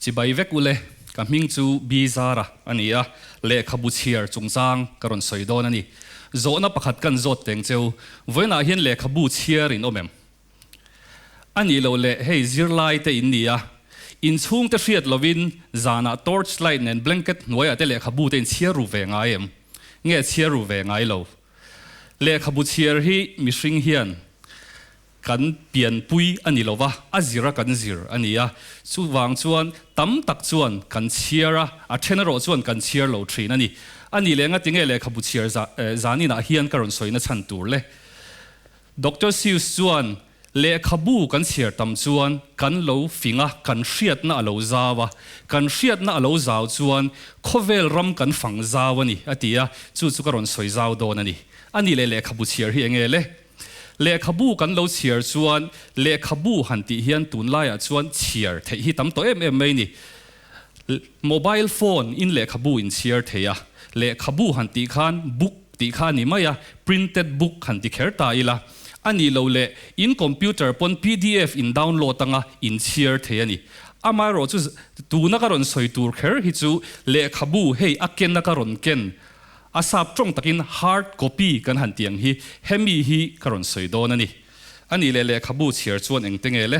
Chibai vek ule, ka hming chu Bi Zara a ni a, lehkhabu chhiar chungchang ka rawn sawi dawn a ni. Zawhna pakhat kan zawt teng cheu, vawiinah hian lehkhabu chhiar in awm em? A nih loh leh hei zirlai te in ni a, inchhung te hriat lovin zanah torch light nen blanket hnuaiah te lehkhabu te in chhiar ru ve ngai em? Nge chhiar ru ve ngai lo? Lehkhabu chhiar hi mihring hian kan pianpui a ni lo va, a zira kan zir a ni a. Chuvang chuan tam tak chuan kan chhiar a, a then erawh chuan kan chhiar lo thin a ni. A nih leh ngatinge lehkhabu chhiar zaninah hian ka rawn sawina chhan tur le? Doctor Seuss chuan lehkhabu kan chhiar tam chuan kan lo fing a, kan hriatna a lo zau a, kan hriatna a lo zau chuan khawvel ram kan fang zau a ni, a ti a, chu chu ka rawn sawi zau dawn a ni. A nih leh lehkhabu chhiar hi enge le? Lehkhabu kan lo chhiar chuan lehkhabu han tih hian tunlaiah chuan chhiar theih hi tam tawh em em mai ni. Mobile phone in lehkhabu in chhiar thei a, lehkhabu han tih khan book tih kha a ni mai a, printed book han ti kher ta ila, a nih loh leh in computer pawn pdf in download anga in chhiar thei a ni. Amaherawh chu tuna ka rawn sawi tur kher hi chu lehkhabu hei a ken a ka rawn ken a sap tawng takin hard copy kan han tih ang hi hemi hi ka rawn sawi dawn a ni. A nih leh lehkhabu chhiar chuan engte nge le?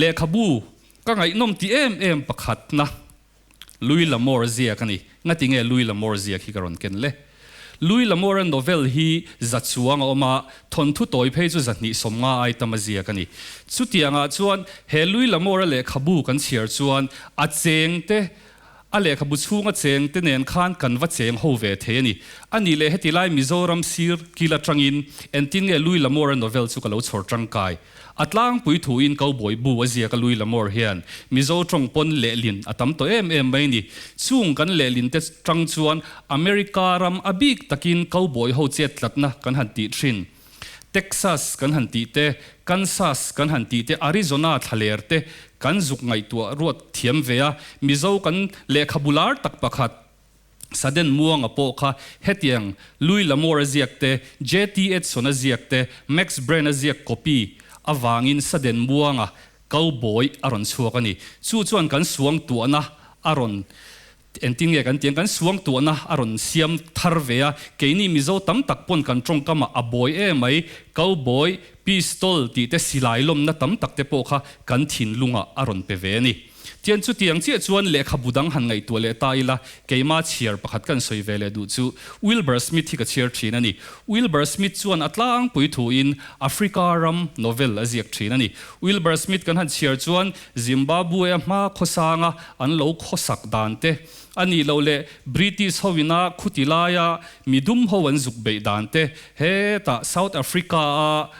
Lehkhabu Ka ngaihnawm ti em em pakhatna Louis L'Amour ziak a ni. Ngati nge Louis L'Amour ziak hi ka rawn ken le? Louis L'Amour-a novel hi za chuang a awm a, thawnthu tawi phei chu 250 ai tam a ziak a ni. Chutiangah chuan he Louis L'Amour-a lehkhabu kan chhiar chuan a chengte, a lehkhabu chhunga chengte nen khan kan va cheng ho ve thei a ni. A nih leh heti lai Mizoram sir kil atangin entin nge Louis L'Amour-a novel chu ka lo chhawr tangkai? A tlangpui thuin Cowboy bu a ziak a Louis L'Amour hian Mizo tawng pawn lehlin a tam tawh em em mai ni. Chung kan lehlin te tang chuan America ram a bik takin Cowboy ho chet tlatna kan han tih thin. Texas kan han tih te, Kansas kan han tih te, Arizona thlaler te kan zuk ngaihtuah ruat thiam ve a. Mizo kan lehkhabu lar tak pakhat Sudden Muanga pawh kha hetiang Louis L'Amour a ziak te, JT Edson a ziak te, Max Brand a ziak copy avangin Sudden Muanga cowboy a rawn chhuak a ni. Chu chuan kan suangtuahna a rawn engtin nge kan ti ang, kan suangtuahna a rawn siam thar ve a, keini Mizo tam tak pawn kan tawngkamah a bawi em mai, cowboy, pistol tih te silai lawmna tam tak te pawh kha kan thinlungah a rawn pe ve a ni. Tian chutiang chiah chuan lehkhabu dang han ngaihtuah leh ta ila, keima chhiar pakhat kan sawi ve leh duh chu Wilbur Smith hi ka chhiar thin a ni. Wilbur Smith chuan a tlangpui thuin Africa ram novel a ziak thin a ni. Wilbur Smith kan han chhiar chuan Zimbabwe a hma khawsanga an lo khawsak dan te, a nih loh leh British ho ina khuti laia midum ho an zuk beih dan te, hetah South Africa a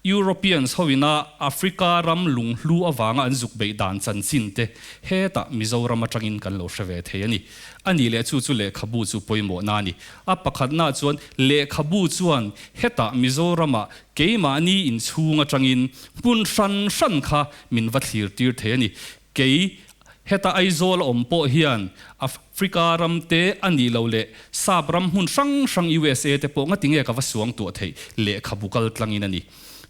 Europeans ho ina Africa ram lunghlu avanga an zuk beih dan chanchin te hetah Mizoram atangin kan lo hre ve thei a ni. A nih leh chu chu lehkhabu chu pawimawhna a ni. A pakhatna chuan lehkhabu chuan hetah Mizoramah keimahni inchhung atangin hmun hran hran kha min va thlir tir thei a ni. Kei heta Aizawl a awm pawh hian Africa ram te a nih loh leh Sap ram hmun hrang hrang USA te pawh ngati nge ka va suang tuah theih lehkhabu kal tlangin a ni.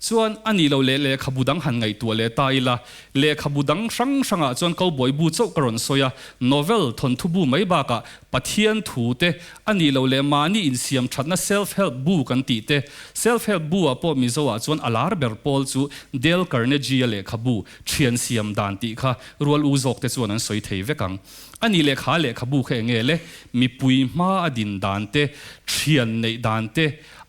Chuan a nih loh leh lehkhabu dang han ngaihtuah leh ta ila, lehkhabu dang hrang hrangah chuan Cowboy bu chauh ka rawn sawi a, novel thawnthu bu mai bakah Pathian thu te a nih loh leh mahni insiam thatna self help bu kan tih te, self help bu ah pawh Mizo ah chuan a lar ber pawl chu Dale Carnegie a lehkhabu Thian siam dan tih kha rual u zawk te chuan an sawi thei vek ang. A nih lehkha lehkhabu kha enge le? Mipui hma a din dan te, thian neih dan te,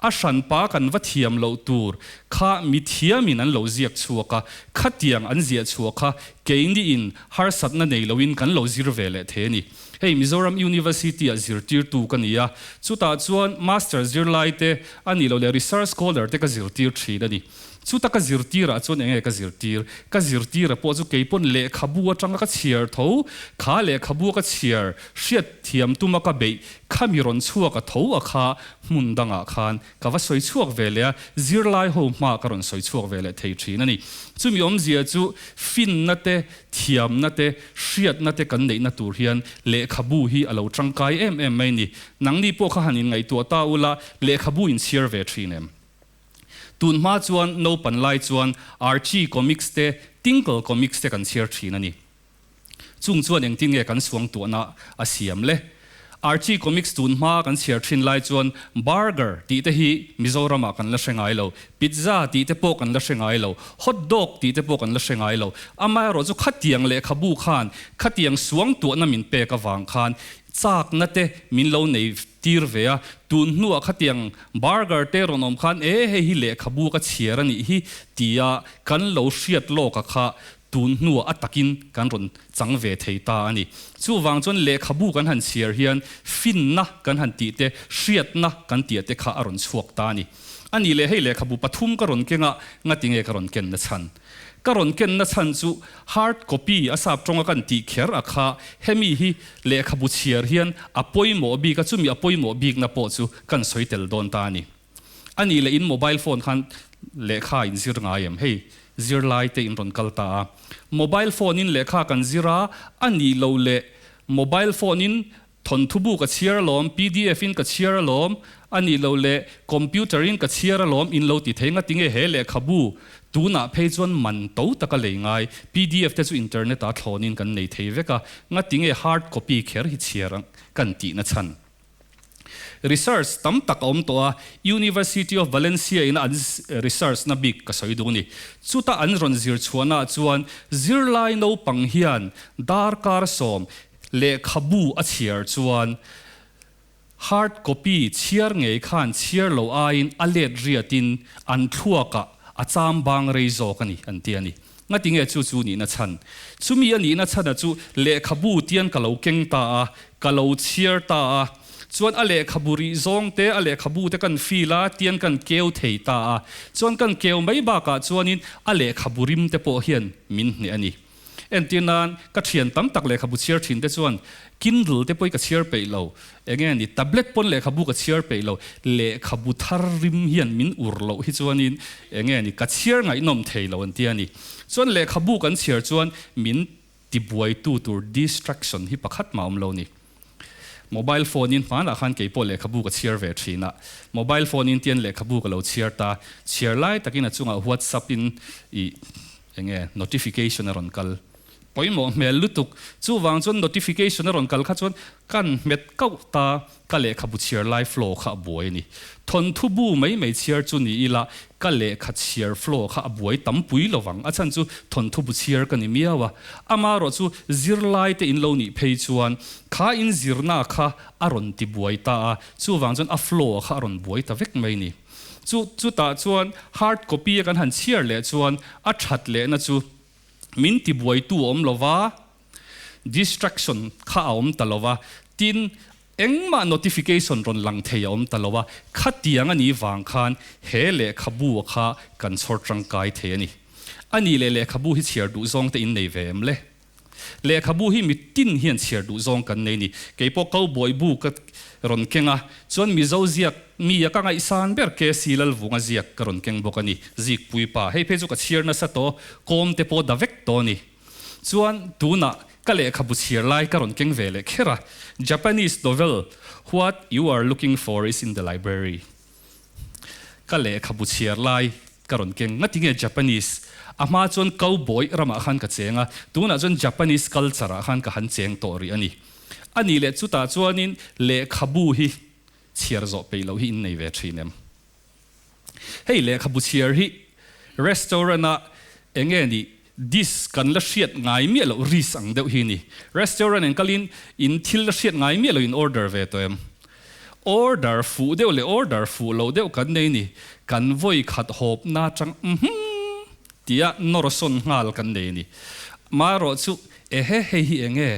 a hranpa kan va thiam loh tur kha mi thiamin an lo ziak chhuak a, khatiang an ziah chhuah kha keiniin harsatna nei loin kan lo zir ve leh thei a ni. Hei Mizoram University-ah zirtirtu ka ni a, chutah chuan Master zirlai te, a nih loh leh Research Scholar te ka zirtir thin a ni. Chuta ka zirtirah chuan enge ka zirtir? Ka zirtira pawh chu keipawn lehkhabu atanga ka chhiar tho, kha lehkhabu a ka chhiar hriat thiam tuma ka beih khami rawn chhuak a tho a kha hmun dangah khan ka va sawi chhuak ve leh a, zirlai ho hma ka rawn sawi chhuak ve leh thei thin a ni. Chumi awmzia chu finna te, thiamna te, hriatna te kan neihna tur hian lehkhabu hi a lo tangkai em em mai a ni. Nangni pawh kha han inngaihtuah ta ula, lehkhabu inchhiar ve thin em? Tun hma chuan naupan lai chuan Archie comics te, Tinkle comics te kan chhiar thin a ni. Chung chuan engtin nge kan suangtuahna a siam le? Archie Comics tun hma kan chhiar thin lai chuan burger tih te hi Mizoramah kan la hre ngai lo, pizza tih te pawh kan la hre ngai lo, hot dog tih te pawh kan la hre ngai lo. Amaherawh chu khatiang lehkhabu khan khatiang suangtuahna min pek avang khan chakna te min lo nei tir ve a, tun hnuah khatiang burger te rawn awm khan e hei hi lehkhabu ka chhiar a nih hi tia kan lo hriat lawk a kha Tun hnuah a takin kan rawn chang ve thei ta a ni. Chuvang chuan lehkhabu kan han chhiar hian finna kan han tih te, hriatna kan tih te kha a rawn chhuak ta a ni. A nih leh hei lehkhabu pathum ka rawn keng a, ngati nge ka rawn kenna chhan? Ka rawn kenna chhan chu hard copy a sap tawnga kan tih kher a kha hemi hi lehkhabu chhiar hian a pawimawh bik a, chumi a pawimawh bikna pawh chu kan sawi tel dawn ta a ni. A nih leh in mobile phone khan lehkha in zir ngai em? Hei zirlai te in rawn kal ta a. Mobile phone in lehkha kan zir a, a nih loh leh mobile phone in thawnthu bu ka chhiar alawm, pdf in ka chhiar alawm, a nih loh leh computer in ka chhiar alawm in lo ti thei. Ngatinge he lehkhabu tunah phei chuan man to taka lei ngai, pdf te chu internet ah thlawn in kan nei thei vek a, ngatinge hard copy kher hi chhiar kan tihna chhan? Research tam tak a awm tawh a, University of Valencia in a an research na bik ka sawi duh a ni. Chuta an rawn zir chhuahna ah chuan zirlai naupang hian darkar 11 a chhiar chuan hard copy chhiar ngei khan chhiar lo aiin a let riatin an thluakah a cham bang rei zawk a ni an ti a ni. Ngati nge chu chu nihna chhan? Chumi a nihna chhana chu lehkhabu tian ka lo keng ta a, ka lo chhiar ta a. Chuan a lehkhabu rih zawng te, a lehkhabu te kan feel a, tian kan keu thei ta a. Chuan kan keu mai bakah chuanin a lehkhabu rim te pawh hian min hneh a ni. Entir nan, ka thian tam tak lehkhabu chhiar thin te chuan Kindle te pawh hi ka chhiar peih lo, enge ni, tablet pawn lehkhabu ka chhiar peih lo, lehkhabu thar rim hian min ur loh hi chuanin enge ni, ka chhiar ngaihnawm thei lo an ti a ni. Chuan lehkhabu kan chhiar chuan min tibuaitu tur distraction hi pakhat mah awm lo ni. Mobile phone in hmanah khan keipawh lehkhabu ka chhiar ve thin a, mobile phone in tian lehkhabu ka lo chhiar ta, chhiar lai takin a chungah WhatsApp in ih Enge notification a rawn kal pawimawh hmel lutuk. Chuvang chuan notification a rawn kal kha chuan kan hmet kauh ta, ka lehkhabu chhiar lai flow kha a buai a ni. Thawnthu bu mai mai chhiar chu ni ila ka lehkha chhiar flow kha a buai tam pui lo vang, a chhan chu thawnthu bu chhiar ka ni miau a. Amaherawh chu zirlai te in lo nih phei chuan kha in zirna kha a rawn ti buai ta a, chuvang chuan a flow kha a rawn buai ta vek mai ni. Chu chutah chuan hard copy a kan han chhiar leh chuan a that lehna chu min tibuaitu a awm lova, distraction kha a awm ta lova, tin engmah notification rawn lang thei a awm ta lova, khatiang a nih vang khan he lehkhabu a kha kan chhawr tangkai thei a ni. A nih leh lehkhabu hi chhiar duh zawng te in nei ve em le? Lehkhabu hi mitin hian chhiar duh zawng kan nei ni. Keipawh Cowboy bu ka rawn keng a, chuan Mizo ziak mi a ka ngaihsan ber KC Lalvunga ziak ka rawn keng bawk a ni. Zikpui pa, hei phei chu ka chhiar nasa tawh, kawm te pawh da vek tawh a ni. Chuan tunah ka lehkhabu chhiar lai ka rawn keng ve leh kher a, Japanese novel What You Are Looking For Is In The Library. Ka lehkhabu chhiar lai ka rawn keng. Ngati nge Japanese? A hma chuan cowboy ramah khan ka cheng a, tunah chuan Japanese culture ah khan ka han cheng tawh rih a ni. A nih leh chutah chuanin lehkhabu hi chhiar zawh peih loh hi in nei ve thin em? Hei lehkhabu chhiar hi restaurant ah enge nih dish kan la hriat ngai miah loh risk ang deuh hi ni. Restaurant in kalin in thil la hriat ngai miah loh in order ve tawh em? Order fuh deuh leh order fuh loh deuh kan nei ni. Kan vawi khat hawp na chang uhmm tia nawr sawn nghal kan nei ni. Marawh chu ehe hei hi enge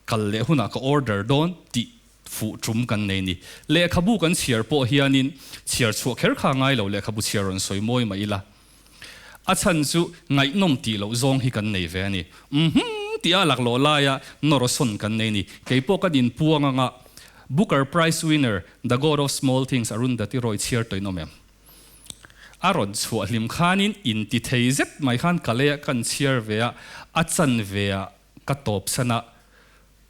kal leh hunah ka order dawn tih fuh tum kan nei ni. Lehkhabu kan chhiar pawh hianin chhiar chhuah kher kha ngai lo lehkhabu chhiar rawn sawi mawi mah ila. A chhan chu ngaihnawm tih loh zawng hi kan nei ve a ni. Uhmm tih a laklawh laia nawrsawn kan nei ni. Kei pawh kan inpuang anga Booker Prize winner The God of Small Things Arundhati Roy chhiar tawhin awm em? A rawn chhuah hlim khanin inti thei zet mai khan ka leiah kan chhiar ve a, a chanve ah ka tawp san a,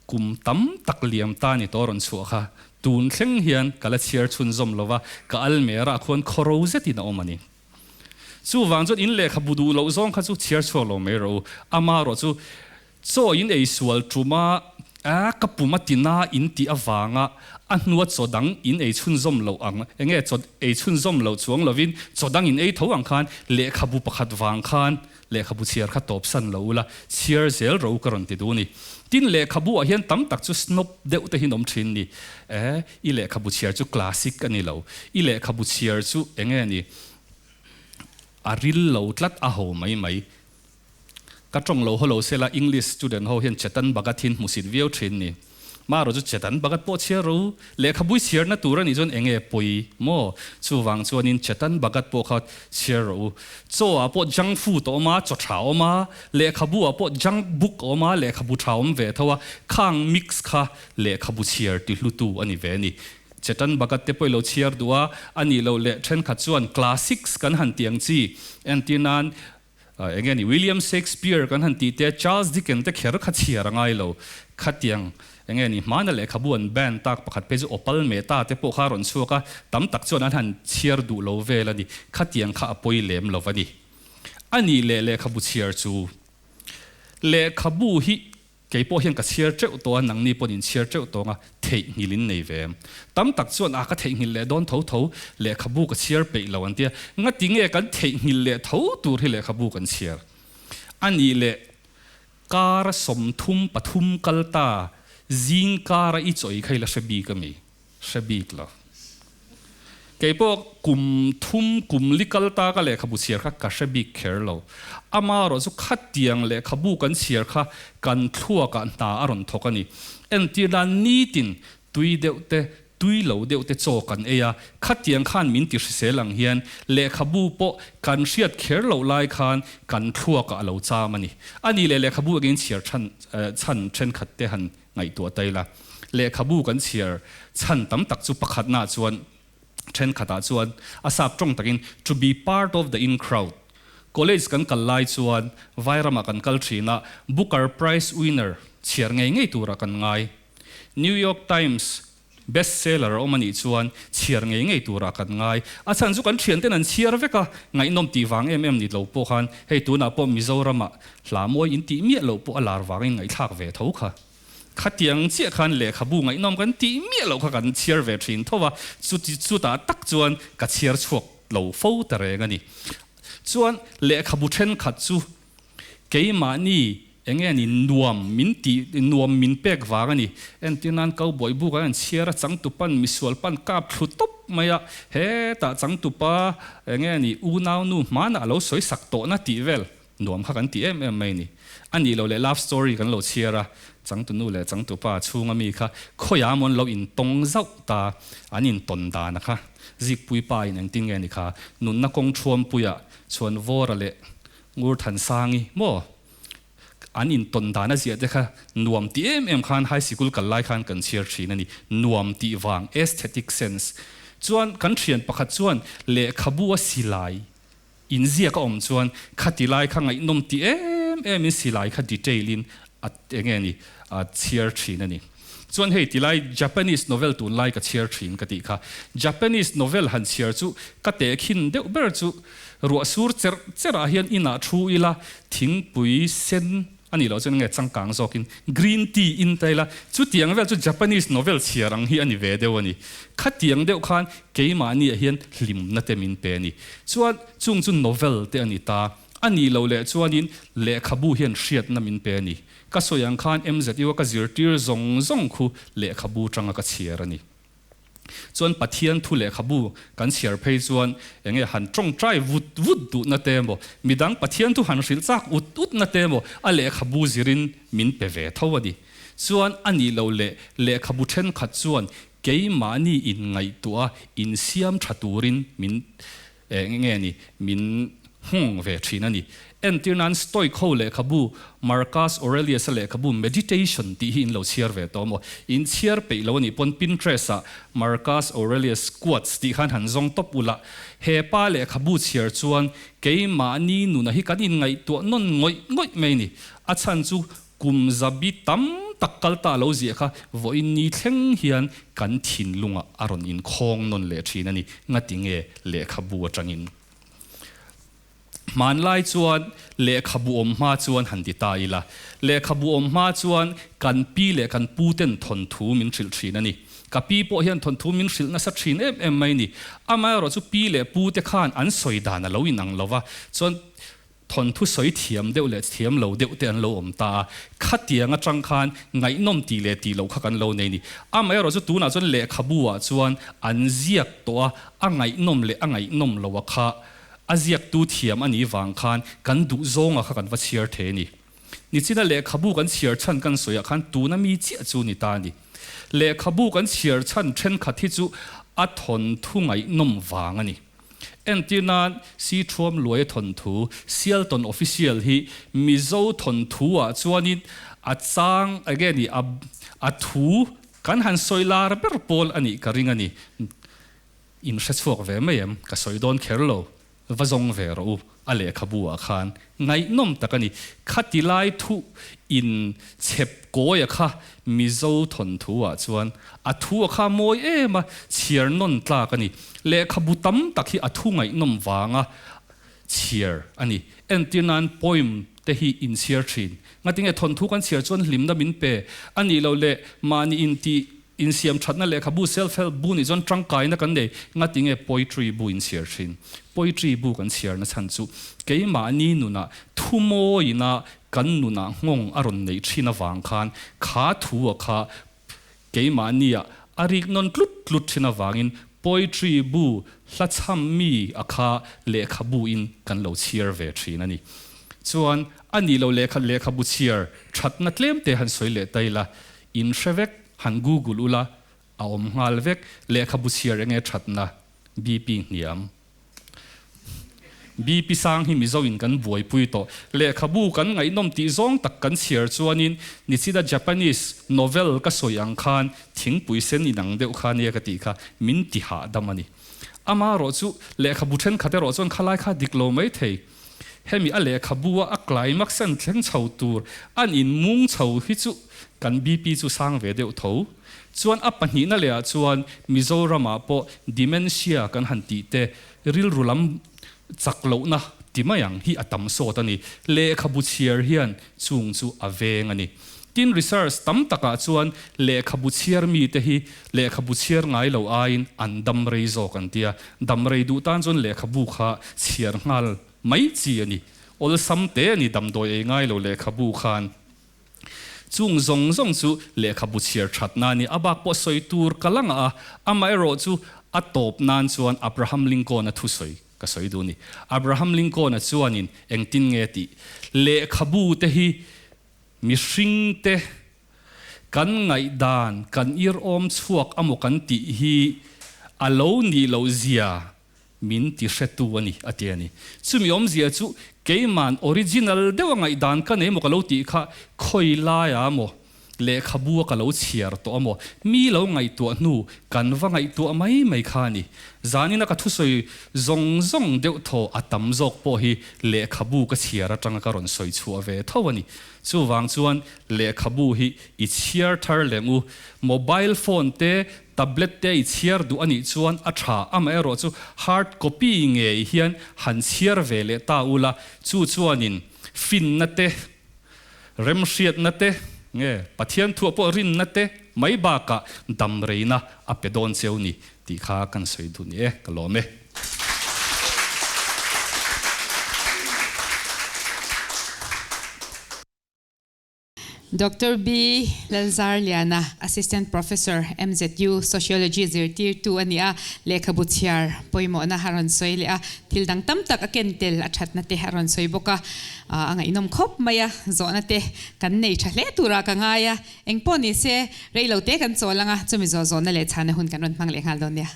Kum tam tak liam ta ni tawh rawn chhuah kha tun thleng hian ka la chhiar chhunzawm lo va, ka almerah khuan khawro zetin a awm a ni. Chuvang chuan in lehkhabu duh loh zawng kha chu chhiar chhuak lo mai rawh u. Amaherawh chu Chaw in ei sual tuma a ka pum a tina in tih avanga a hnua chaw dang in ei chhunzawm loh ang, enge chaw ei chhunzawm loh chuang lovin chaw dang in ei tho ang khan lehkhabu pakhat vang khan lehkhabu chhiar kha tawpsan lo ula, chhiar zel ro ka rawn ti duh a ni. Tin, lehkhabu ah hian tam tak chu snob deuh te hi an awm thin ni. E, i lehkhabu chhiar chu classic a ni lo, i lehkhabu chhiar chu enge ni, a ril lo tlat a ho mai mai. Ka tawng lo haw lo sela English student ho hian Chetan Bhagat hi an hmusit viau thin ni. Marawh chu Chetan Bhagat pawh chhiar ro, lehkhabui chhiarna tur a nih chuan eng nge pawi maw? Chuvang chuanin Chetan Bhagat pawh kha chhiar rawh u. Chaw ah pawh junk food a awm a, chaw tha a awm a, lehkhabu ah pawh junk book a awm a, lehkhabu tha a awm ve tho a, khang mix kha lehkhabu chhiar ti hlutu a ni ve a ni. Chetan Bhagat te pawh i lo chhiar duh a, a nih loh leh thenkhat chuan classics kan han tih ang chi entir nan Eng nge ni, William Shakespeare kan han tih te, Charles Dickens te kher kha chhiar a ngai lo. Khatiang, eng nge ni, hmana lehkhabu an ban tak pakhat phei chu Opal Mehta te pawh kha a rawn chhuak a, tam tak chuan an han chhiar duh lo vel a ni. Khatiang kha a pawi lem lo va ni. A nih leh lehkhabu chhiar chu lehkhabu hi Kei pawh hian ka chhiar teuh tawh a, nangni pawhin in chhiar teuh tawng a, theihnghilh in nei ve em? Tam tak chuan a ka theihnghilh leh dawn tho tho, lehkhabu ka chhiar peih lo an tia, ngati nge kan theihnghilh leh tho tur hi lehkhabu kan chhiar? A nih leh kar 33 kal ta, zing kara i chawi kha i la hre bik a mi? Hre bik lo. Kei pawh kum thum kum li kal ta ka lehkhabu chhiar kha ka hre bik kher lo. Amaherawh chu khatiang lehkhabu kan chhiar kha kan thluakah hna a rawn thawk a ni. Entir nan nitin tui deuh te, tui lo deuh te chaw kan ei a, khatiang khan min ti hrisel ang hian lehkhabu pawh kan hriat kher loh lai khan kan thluakah a lo cham a ni. A nih leh lehkhabu engin chhiar chhan chhan thenkhat te han Ngaihtuah ta ila, lehkhabu kan chhiar chhan tam tak chu pakhatnaah chuan thenkhatah chuan a sap tawng takin to be part of the in crowd. College kan kal lai chuan Vairamah kan kal thin a, Booker Prize winner chhiar ngei ngei turah kan ngai. New York Times Best seller a awm a nih chuan chhiar ngei ngei turah kan ngai. A chhan chu kan thianten an chhiar vek a, ngaihnawm tih vang em em ni lo pawh khan hei tunah pawh Mizoramah hla mawi in tih miah loh pawh a lar vangin ngaihthlak ve tho kha. Khatiang chiah khan lehkhabu ngaihnawm kan tih miah loh kha kan chhiar ve thin tho a, chuti chutah tak chuan ka chhiar chhuak lo fo ta reng a ni. Chuan lehkhabu thenkhat chu Keimahni eng nge ni nuam min tih nuam min pek vang a ni. Entir nan cowboy buk an chhiar a, changtupan misual pan kap thlu tawp mai a, hetah changtupa eng nge ni unaunu hmanah a lo sawi sak tawhna tih vel nuam kha kan ti em em mai a ni. A nih loh leh love story kan lo chhiar a, changtunu leh changtupa chhunga mi kha khawiah maw an lo intawng zauh ta, an intawn dan a kha Zikpui pa in engtin nge ni kha nunna kawng thuampuiah chuan Vawra leh Ngur Thansangi maw? An intawn dan a ziah te kha nuam ti em em khan high sikul kal lai khan kan chhiar thin a ni. Nuam tih vang, aesthetic sense. Chuan kan thian pakhat chuan lehkhabu a silai inziak a awm chuan khati lai kha ngaihnawm ti em em in silai kha detail in a enge ni a chhiar thin a ni. Chuan hei tilai Japanese novel tunlai ka chhiar thin ka tih kha. Japanese novel han chhiar chu ka tehkhin deuh ber chu Ruah sur cherh cherh ah hian inah thu ila thingpui sen a nih loh chuan nge changkang zawkin green tea in ta ila chutiang vel chu Japanese novel chhiar ang hi a ni ve deuh a ni. Khatiang deuh khan keimahni ah hian hlimna te min pe a ni. Chuan chung chu novel te a ni ta. A nih loh leh chuanin lehkhabu hian hriatna min pe a ni. Ka sawi ang khan MZU a ka zirtir zawng zawng khu lehkhabu tanga ka chhiar a ni. Chuan Pathian thu lehkhabu kan chhiar phei chuan eng nge han tawngtai vut vut duhna te emaw, midang Pathian thu han hrilh chak ut utna te emaw a lehkhabu zirin min pe ve tho a ni. Chuan a nih loh leh lehkhabu thenkhat chuan keimahni inngaihtuah a insiam tha turin min Eng nge ni min hmung ve thin a ni. Entir nan Stoic ho lehkhabu Marcus Aurelius-a lehkhabu Meditation tih hi in lo chhiar ve tawh maw? In chhiar peih lo a nih pawn Pinterest-ah Marcus Aurelius quotes tih khan han zawng tawp ula, he pa lehkhabu chhiar chuan keimahni nuna hi kan inngaihtuah nawn ngawih ngawih mai a ni. A chhan chu Kum zabi tam tak kal ta lo ziah kha vawiin ni thleng hian kan thinlungah a rawn inkhawng nawn leh thin a ni. Ngati nge lehkhabu atangin? Hmanlai chuan lehkhabu awm hma chuan han ti ta ila, lehkhabu awm hma chuan kan pi leh kan pu ten thawnthu min hrilh thin a ni. Ka pi pawh hian thawnthu min hrilh nasa thin em em mai ni. Amaherawh chu pi leh pu te khan an sawi dan a lo inang lo va, chuan thawnthu sawi thiam deuh leh thiam lo deuh te an lo awm ta a, khatiang atang khan ngaihnawm tih leh tih loh kha kan lo nei ni. Amaherawh chu tunah chuan lehkhabu ah chuan an ziak tawh a, a ngaihnawm leh a ngaihnawm lo a kha A ziaktu thiam a nih vang khan kan duh zawnga kha kan va chhiar thei a ni. Nichina lehkhabu kan chhiar chhan kan sawiah khan tuna mi chiah chu ni ta a ni. Lehkhabu kan chhiar chhan thenkhat hi chu a thawnthu ngaihnawm vang a ni. Entir nan Si Thuam Luaia thawnthu Sialton Official hi Mizo thawnthu ah chuanin a chang enge ni a a thu kan han sawi lar ber pawl a nih ka ring a ni. In hre chhuak ve mai em? Ka sawi dawn kher lo. Va zawng ve rawh u, a lehkhabu ah khan ngaihnawm tak a ni. Khati lai thu in chhep kawi a kha Mizo thawnthu ah chuan a thu a kha mawi em a, chhiar nawn tlak a ni. Lehkhabu tam tak hi a thu ngaihnawm vanga chhiar a ni. Entir nan poem te hi in chhiar thin. Ngatinge thawnthu kan chhiar chuan hlimna min pe a nih loh leh mahni intih Insiam thatna lehkhabu self help bu nih chuan tangkaina kan nei. Ngatinge poetry bu in chhiar thin? Poetry bu kan chhiarna chhan chu keimahni nunah thu mawiina kan nunah nghawng a rawn neih thin avang khan kha thu a kha keimahnia a rik nawn tlut tlut thin avangin poetry bu hlachham mi a kha lehkhabu in kan lo chhiar ve thin a ni. Chuan a nih loh lehkha lehkhabu chhiar thatna tlemte han sawi leh ta ila In hre vek, han google ula, a awm nghal vek, lehkhabu chhiar enge thatna, BP hniam. BP sang hi Mizo in kan buaipui tawh. Lehkhabu kan ngaihnawm tih zawng tak kan chhiar chuanin nichina Japanese novel ka sawi ang khan thingpui sen inang deuh kha nia ka tih kha min ti hahdam a ni. Amaherawh chu lehkhabu thenkhat erawh chuan khalai kha dik lo mai thei. Hemi a lehkhabu a a climax an thleng chho tur an in mung chho hi chu kan BP chu sang ve deuh tho. Chuan a pahnihna leh ah chuan Mizoram ah pawh dementia kan han tih te rilru lam chak lohna ti mai ang hi a tam sawt a ni. Lehkhabu chhiar hian chung chu a veng a ni. Tin research tam tak ah chuan lehkhabu chhiar mi te hi lehkhabu chhiar ngai lo aiin an dam rei zawk an tia. Dam rei duh tan chuan lehkhabu kha chhiar nghal mai chi a ni. Awlsam te a ni damdawi ei ngai lo lehkhabu khan. Chung zawng zawng chu lehkhabu chhiar that na a ni. A bak pawh sawi tur ka la ngah a, amaherawh chu a tawp nan chuan Abraham Lincoln-a thusawi ka sawi duh a ni. Abraham Lincoln-a chuanin engtin nge tih lehkhabu te hi Mihringte kan ngaihdan kan irawm chhuak amaw kan tih hi a lo nih loh zia min ti hretu a ni, a ti a ni. Chumi awmzia chu keiman original deuha ngaihdan ka nei maw ka lo tih kha khawi laia maw lehkhabu a ka lo chhiar tawh amaw mi lo ngaihtuah hnu kan va ngaihtuah mai mai kha a ni. Zanina ka thusawi zawng zawng deuh thaw a tam zawk pawh hi lehkhabu ka chhiar atanga ka rawn sawi chhuah ve tho a ni. Chuvang chuan lehkhabu hi i chhiar thar leng u. Mobile phone te, tablet te i chhiar duh a nih chuan a tha, amaherawh chu hard copy ngei hian han chhiar ve leh ta ula, chu chuanin finna te, Remhriatna te nge Pathian thuah pawh rinna te mai bakah damreina a pe dawn cheu ni tih kha kan sawi duh ni e, ka lawm e. Doctor B. Lalzarliana, Assistant Professor, MZU, Sociology zirtirtu a ni a, lehkhabu chhiar pawimawhna a rawn sawi leh a, thil dang tam tak a ken tel a thatna te a rawn sawi bawk a. A ngaihnawm khawp mai a, zawhna te kan nei tha hle turah ka ngai a, engpawh ni se rei lo te kan chawl ang a, chumi zawh zawhna leh chhana hun kan rawn hmang leh nghal dawn nia.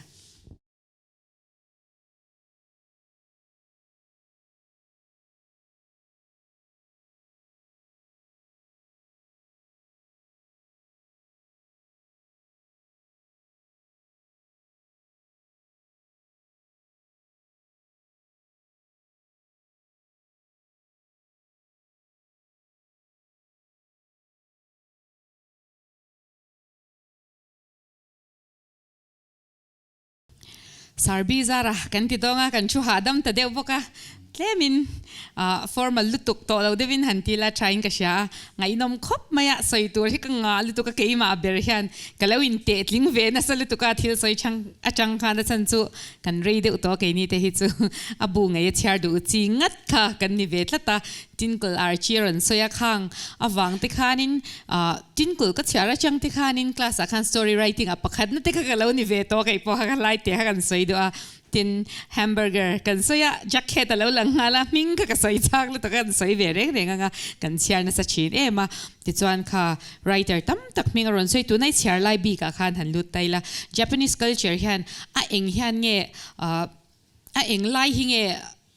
Sarbi zara kan ti dawnga kan thu hahdam ta deuh bawk a. Tlemin formal lutuk tawh lo deuhin han ti la thain ka hria a, ngaihnawm khawp mai a, sawi tur hi ka ngah lutuk a, keimah ber hian ka lo inteh tling ve nasa lutuk a, thil sawi chang atang khan a chhan chu kan rei deuh tawh a keini te hi chu a bu ngei a chhiar duh chi ngat kha kan ni ve tlat a, Tinkle Archie rawn sawi a khang avang te khanin Tinkle ka chhiar atang te khanin class ah khan story writing ah pakhatna te kha ka lo ni ve tawh a, keipawh kha ka lai te kha kan sawi duh a. Tin, hamburger kan sawi a, jacket a lo lang nghal a, hming kha ka sawi chak lutuk a, kan sawi ve reng reng ang a, kan chhiar nasa thin em a. Tichuan kha writer tam tak hming a rawn sawi, tunai chhiar lai bikah khan han lut ta ila, Japanese culture hian a eng hian nge, a eng lai hi nge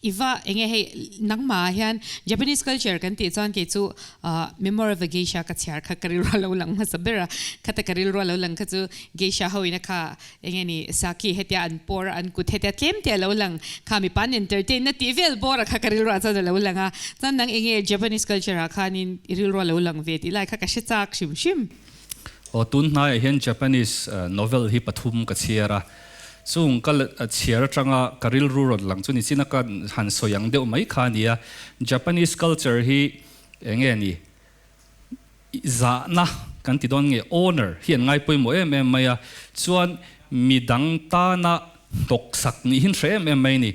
I va enge hei nangmah ah hian Japanese culture kan tih chuan kei chu Memoir of a Geisha ka chhiar kha ka rilru a lo lang hmasa ber a, khata ka rilru a lo lang kha chu Geisha ho ina kha enge ni sake hetia an pawr a an kut hetia tlem te a lo lang kha mipa an entertain na tih vel bawr a kha ka rilru ah chuan a lo lang a, chuan nang enge Japanese culture ah khanin i rilru a lo lang ve tih lai kha ka hre chak hrim hrim. Aw tun hnaiah hian Japanese novel hi pathum ka chhiar a, Chung ka chhiar atanga ka rilru rawn lang chu ni chin a ka han sawi ang deuh mai kha a ni a. Japanese culture hi eng nge ni? Zahna kan ti dawn nge? Honor hi an ngai pawimawh em em mai a. Chuan midang tana hnawksak nih hin hre em em mai a ni.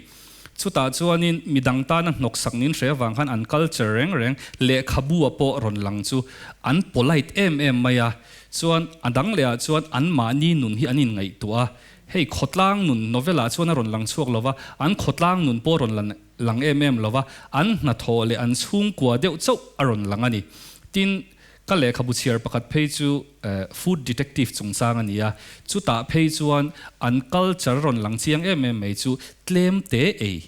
Chutah chuanin midang tana hnawksak nih hin hre avang khan an culture reng reng lehkhabu ah pawh rawn lang chu an polite em em mai a. Chuan a dang leh ah chuan an mahni nun hi an inngaihtuah a, hei khawtlang nun novel ah chuan a rawn lang chhuak lo va, an khawtlang nun pawh a rawn lan lang em em lo va, an hnathawh leh an chhungkua deuh chauh a rawn lang a ni. Tin, ka lehkhabu chhiar pakhat phei chu food detective chungchang a ni a, chutah phei chuan an culture a rawn lang chiang em em mai chu tlem te ei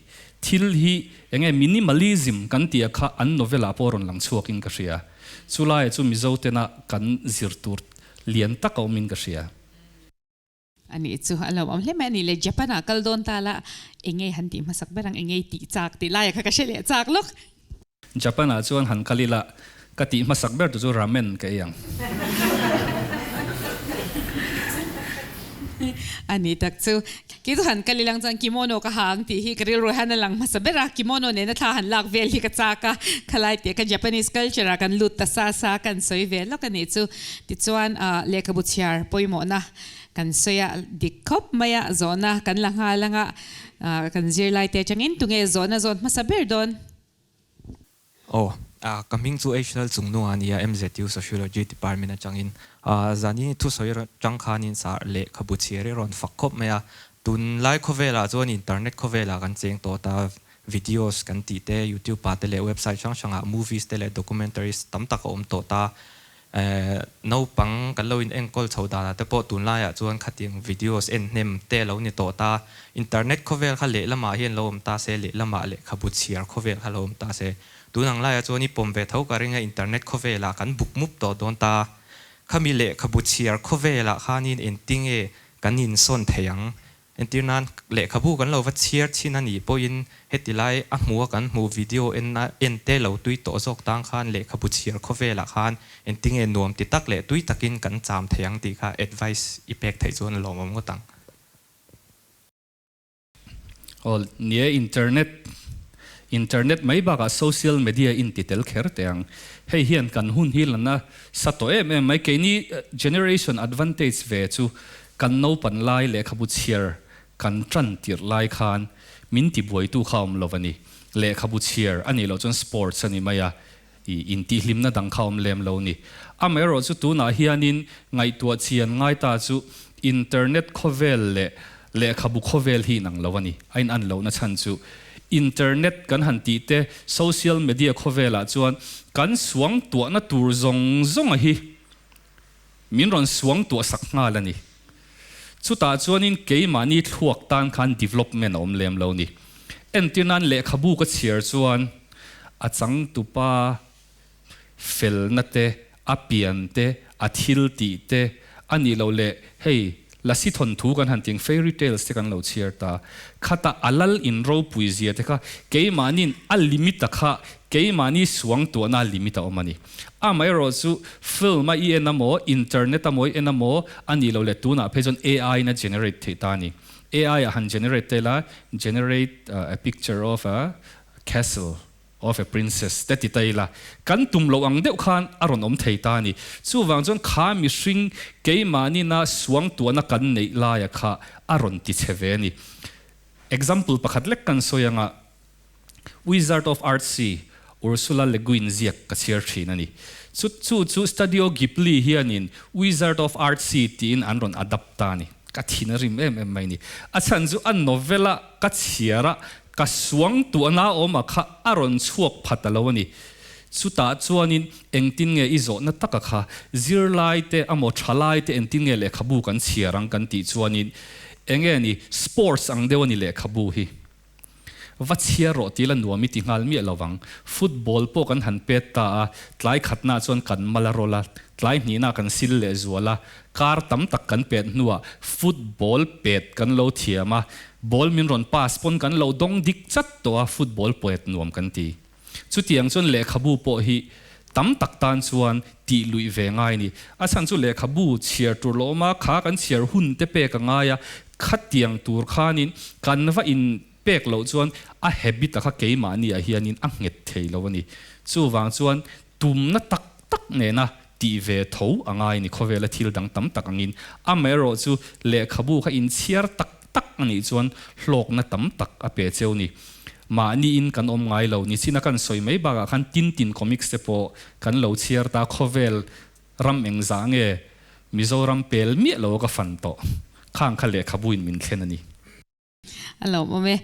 thil hi enge minimalism kan tih a kha an novel ah pawh a rawn lang chhuak in ka hria. Chu laia chu Mizo tena kan zir tur lian tak a awmin ka hria. A nih chu a lo awm hle mai a nih le Japan ah kal dawn ta la enge han tih hmasak ber ang enge i tih chak tih laia kha ka hre leh chak lawk. Japan ah chuan han kal ila ka tih hmasak ber tu chu ramen ka ei ang. A ni tak chu. Kei chu han kal ilang chuan kimono ka ha ang tih hi ka rilru hian a lang hmasa ber a, kimono nena thla han lak vel hi ka chak a, khalai tih ka Japanese culture ah kan lut ta sa sa kan sawi ve lawk a nih chu. Tichuan lehkhabu chhiar pawimawhna kan sawi a, dik khawp mai a, zawhna kan la nghal anga kan zirlai te atangin tunge zawhna zawn hmasa ber dawn? Aw, ka hming chu HL Chungnunga a nia, MZU Sociology Department atangin. Zani thusawi atang khanin sar lehkhabu chhiar i rawn fak khawp mai a. Tunlai khawvelah chuan internet khawvelah kan cheng tawh ta, videos kan tih te, youtube ah te leh website hrang hrangah movies te leh documentaries tam tak a awm tawh ta. Naupang kan lo in enkawl chho danah te pawh tunlaiah chuan khatiang videos en hnem te a lo ni tawh ta. Internet khawvel kha lehlamah hian lo awm ta se, lehlamah lehkhabu chhiar khawvel kha lo awm ta se. Tun ang laiah chuan i pawm ve tho ka ring a, internet khawvelah kan buk mup tawh dawn ta. Khami lehkhabu chhiar khawvelah khanin engtinge kan insawn thei ang? Entir nan, lehkhabu kan lo va chhiar chhin a nih pawhin heti lai a hmuh a kan hmuh video en a en te lo tui tawh zawk tang khan lehkhabu chhiar khawvelah khan engtinge nuam ti tak leh tui takin kan cham thei ang tih kha advice i pek theih chuan a lawmawm ngawt ang. Aw nie internet internet mai bakah social media in ti tel kher teh ang. Hei hian kan hun hi lana sa tawh em em mai. Keini generation advantage ve chu Kan naupan lai lehkhabu chhiar kan tan tirh lai khan min tibuaitu kha awm lo a ni. Lehkhabu chhiar a nih loh chuan sports a ni mai a, i intihhlimna dang kha awm lem lo ni. Amaherawh chu tunah hianin ngaihtuah chian ngai ta chu internet khawvel leh lehkhabu khawvel hi inang lo a ni. A inan lohna chhan chu internet kan han tih te social media khawvelah chuan kan suangtuahna tur zawng zawnga hi Min rawn suang tuah sak nghal a ni. Chutah chuanin keimahni thluak tan khan development a awm lem lo ni. Entir nan lehkhabu ka chhiar chuan a changtupa felna te, a pian te, a thil tih te, a nih loh leh hei lasi thawnthu kan han ting fairy tales te kan lo chhiar ta. Khata a lal in ropui zia te kha keimahni'n a limit a kha keimahni suang tuahna limit a awm a ni. Amaherawh chu film a i en amaw, internet amaw i en amaw a nih loh leh tunah phei chuan AI in a generate theih ta a ni. AI ah han generate ta ila, generate a picture of a Castle of a Princess te ti ta ila, kan tum loh ang deuh khan a rawn awm thei ta a ni. Chuvang chuan kha mihring keimahni-na suangtuahna kan neih laia kha a rawn ti che ve a ni. Example pakhat lek kan sawi anga Wizard of Earthsea, Ursula Le Guin ziak ka chhiar thin a ni. Chu chu chu Studio Ghibli hianin Wizard of Earthsea tiin an rawn adapt ta a ni. Ka thin a rim em em mai ni. A chhan chu a novel-a ka chhiar a, ka suangtuahna awma kha a rawn chhuak pha ta lo a ni. Chutah chuanin engtin nge i zawhna taka kha zirlaite amaw thalaite engtin nge lehkhabu kan chhiar ang kan tih chuanin enge ni sports ang deuh a ni lehkhabu hi. Va chhiar rawh tih la nuam i ti nghal miah lo vang. Football pawh kan han pet ta a, tlai khatnaah chuan kan mal a rawl a, tlai hnihnaah kan sil leh zual a, kar tam tak kan pet hnuah football pet kan lo thiam a, ball min rawn pass pawn kan lo dawng dik chat tawh a, football pet nuam kan ti. Chutiang chuan lehkhabu pawh hi tam tak tan chuan tih luih ve ngai a ni. A chhan chu lehkhabu chhiar tur lo awm a, kha kan chhiar hun te pek a ngai a, khatiang tur khanin kan va in pek loh chuan a habit a kha keimahni ah hianin a nghet thei lo a ni. Chuvang chuan tumna tak tak nena tih ve tho a ngai a ni khawvela thil dang tam tak angin. Amaherawh chu lehkhabu kha inchhiar tak tak a nih chuan hlawkna tam tak a pe cheu ni. Mahniin kan awm ngai lo. Nichina kan sawi mai bakah khan Tintin comics te pawh kan lo chhiar ta khawvel ram engzah nge Mizoram pel miah lo ka fan tawh. Khang kha lehkhabuin min thlen a ni. A lawmawm e.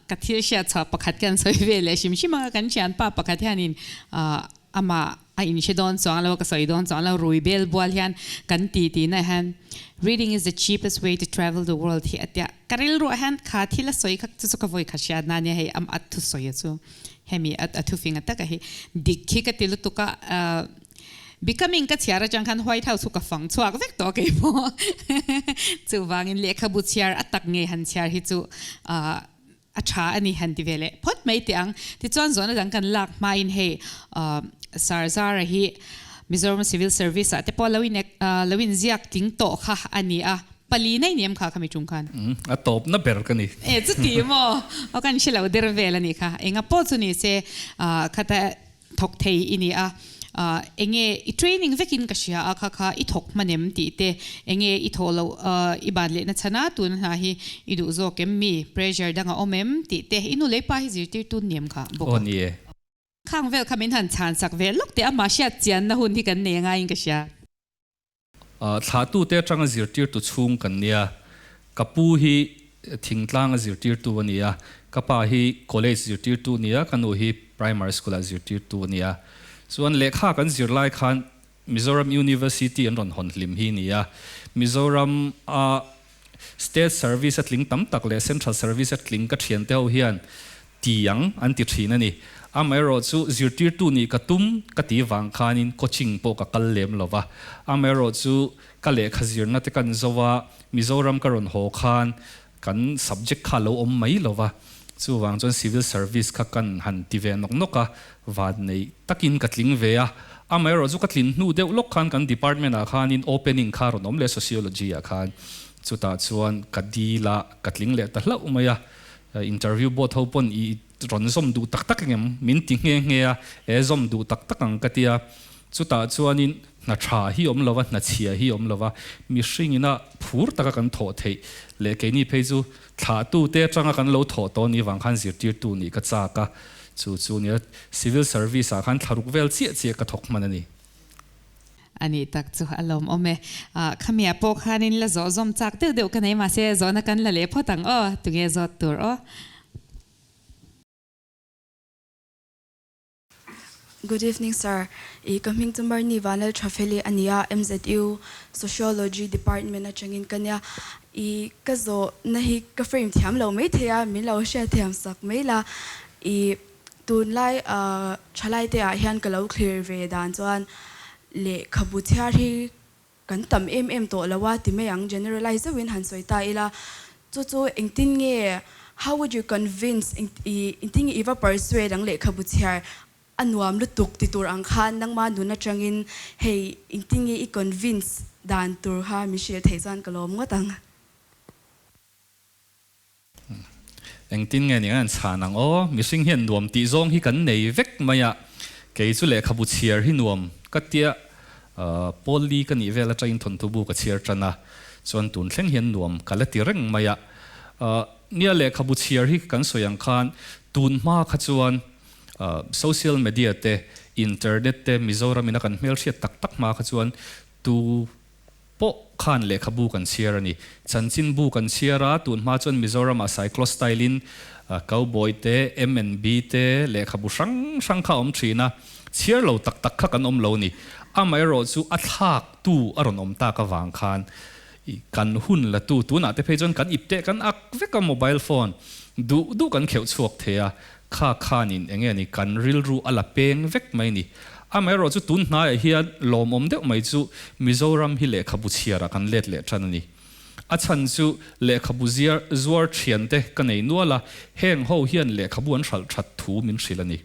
Ka thil hriat chhuah pakhat kan sawi ve leh hrim hrim anga kan thianpa pakhat hianin amah a inhre dawn chuang lo, ka sawi dawn chuang lo, rui bel bual hian kan ti tihna hian Reading is the cheapest way to travel the world hi a tia. Ka rilruah hian kha thil a sawi kha chu chu ka vawi khat hriat na nia hei am a thusawi a chu hemi a thufing a taka hi dik hi ka ti lutuk a. Becoming ka chhiar atang khan White House chu ka fang chhuak vek tawh kei pawh. Chuvangin lehkhabu chhiar a tak nge han chhiar hi chu a tha a ni han ti ve leh phawt mai teh ang. Tichuan zawhna dang kan lak hmain hei Sarzara hi Mizoram Civil Service ah te pawh lo in lo inziak tling tawh kha a ni a, pali nei ni em kha khami tum khan? A tawpna ber ka ni. E chuti maw? Aw kan hre lo der vel a nih kha. Enga pawh chu ni se khata thawk thei i ni a, enge i training vekin ka hria a, kha kha i thawk hman em tih te, enge i thawh loh i ban lehna chhan a, tuna hna hi i duh zawk em mi, pressure dang a awm em tih te, i nu leh pa hi zirtirtu niam kha bawk a. Aw ni e. Khang vel kha min han chhan sak ve lawk teh a, mah hriat chianna hun hi kan nei angaiin ka hria. Thlatute atanga zirtirtu chhung kan nia. Ka pu hi thingtlanga zirtirtu a ni a, ka pa hi college zirtirtu a ni a, ka nu hi primary school-ah zirtirtu a ni a. Chuan lehkha kan zir lai khan Mizoram University an rawn hawn hlim hi a ni a. Mizoram a State Service a tling tam tak leh Central Service a tling ka thiante ho hian ti ang an ti thin a ni. Amaherawhchu zirtirtu nih ka tum ka ti vang khanin coaching pawh ka kal lem lo va. Amaherawhchu ka lehkha zirna te kan zo a, Mizoram ka rawn haw khan kan subject kha a lo awm mai lo va. Chuvang chuan civil service kha kan han ti ve nawk nawk a, vannei takin ka tling ve a. Amaherawhchu ka tlin hnu deuh lawk khan kan department ah khanin opening kha rawn awm leh sociology ah khan. Chutah chuan ka dil a, ka tling leh ta hlauh mai a. Interview board ho pawn i rawn zawm duh tak tak engem? Min ti nghe nghe a, e zawm duh tak tak ang ka ti a. Chutah chuanin hna tha hi awm lova, hna chhia hi awm lova, mihringina phur taka kan thawh theih leh keini phei chu thlahtute atanga kan lo thawh tawh ni vang khan zirtirtu nih ka chak a, chu chu nia civil service ah khan thlaruk vel chiah chiah ka thawk hman a ni. A nih tak chu a lawmawm e. Khamiah pawh khanin la zawh zawm chak deuh deuh ka nei mahse zawhna kan la leh phawt ang aw, tunge zawt tur aw. Good evening sir, i ka hming chu Marni Vanlal Thafeli a ni a, MZU Sociology Department atangin ka nia. I ka zawhna hi ka frame thiam lo maithei a, min lo hriatthiam sak mai la. I Tunlai thalai te ah hian ka lo thlir ve dan chuan lehkhabu chhiar hi kan tam em em tawh lo a ti mai ang, generalize deuhin han sawi ta ila, chu chu engtin nge, how would you convince, engtin nge i va persuade ang lehkhabu chhiar a nuam lutuk ti tur ang khan nangma nun atangin hei engtin nge i convince dan tur kha min hrilh theih chuan ka lawm ngawt ang. Engtin nge ni an chhan ang aw? Mihring hian nuam tih zawng hi kan nei vek mai a, kei chu lehkhabu chhiar hi nuam ka tia Paul Lee ka nih vel atangin thawnthu bu ka chhiar tan a, chuan tun thleng hian nuam ka la ti reng mai a. Nia lehkhabu chhiar hi kan sawi ang khan tun hma kha chuan social media te, internet te Mizoram in a kan hmelhriat tak tak hma kha chuan tu pawh khan lehkhabu kan chhiar a ni. Chanchinbu kan chhiar a, tun hma chuan Mizoramah cyclostyle in Cowboy te, MNB te lehkhabu hrang hrang kha a awm thin a, chhiar lo tak tak kha kan awm lo ni. Amaherawhchu a thlaktu a rawn awm tak avang khan kan hun la tu, tunah te phei chuan kan ip teh kan ak vek a mobile phone duh duh kan kheuh chhuak thei a, Kha khanin eng nge ni kan rilru a la peng vek mai ni. Amaherawhchu tun hnaiah hian lawmawm deuh mai chu Mizoram hi lehkhabu chhiarah kan let leh tan a ni. A chhan chu lehkhabu ziar zuar thiante ka nei nual a, heng ho hian lehkhabu an hralh that thu min hrilh a ni.